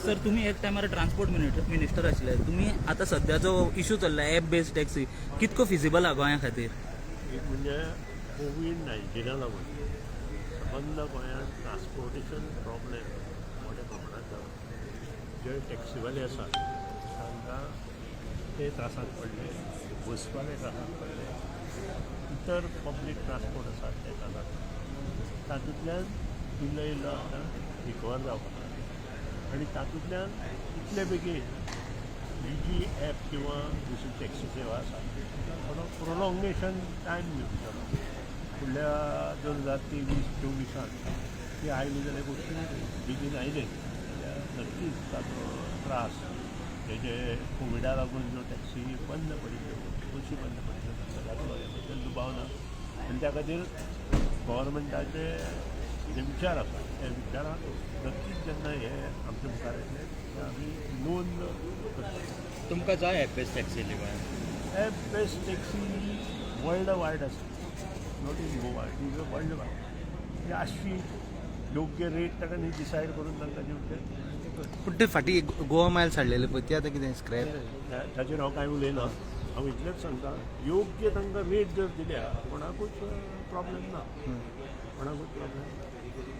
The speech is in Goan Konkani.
सर, तुम्ही एक टायमार ट्रान्सपोर्ट मिनिस्टर आशिल्ले. तुम्ही आतां सध्या जो इशू चल्ला एप बेस्ड टॅक्सी, कितको फिजिबल आहा गोंया खातीर? एक म्हणजे कोवीड 19 लागून सबंद गोंयांत ट्रान्सपोर्टेशन प्रॉब्लेम मोठ्या प्रमाणात जाला. जे टॅक्सीवाले आसात तांकां ते त्रासात पडले, बसवाले त्रासात पडले, इतर पब्लीक ट्रान्सपोर्ट आसात ते त्रासात पडले. तातूंतल्यान इल्लो इल्लो आतां रिकवर जावपाक लागला आनी तातूंतल्यान इतले बेगीन ही जी ॲप किंवा दुसरी टॅक्सी सेवा आसा, तिका थोडो प्रोलोंगेशन टायम दिवचो. फुडल्या 2023-24त ती आयली जाल्यार गोश्टी बेगीन आयले जाल्यार नक्कीच ताचो त्रास हे जे कोविडा लागून ज्यो टॅक्सी बंद पडिल्ल्यो, बशी बंद पडिल्ल्यो, तांकां जातलो हे बद्दल दुबाव ना. आनी त्या खातीर गव्हर्मेंटाचे जे विचार आसा, त्या विचाराक नक्कीच जेन्ना हे आमच्या मुखार येतले ते आमी नोंद करतले. तुमकां जाय एप बेस्ड टॅक्सी गोंयांत? App based taxi world wide आसा, not in Goa, it is a world wide. ती आसची, योग्य रेट ताका न्ही डिसायड करून तांकां दिवचे आनी ते करचे. पूण ते फाटीं गोवा मायल्स हाडलेले पळय, ते आतां कितें स्क्रॅप? ताचेर हांव कांय उलयना. हांव इतलेंच सांगता, योग्य तांकां रेट जर दिल्या, कोणाकूच प्रॉब्लेम ना, कोणाकूच प्रॉब्लेम ना.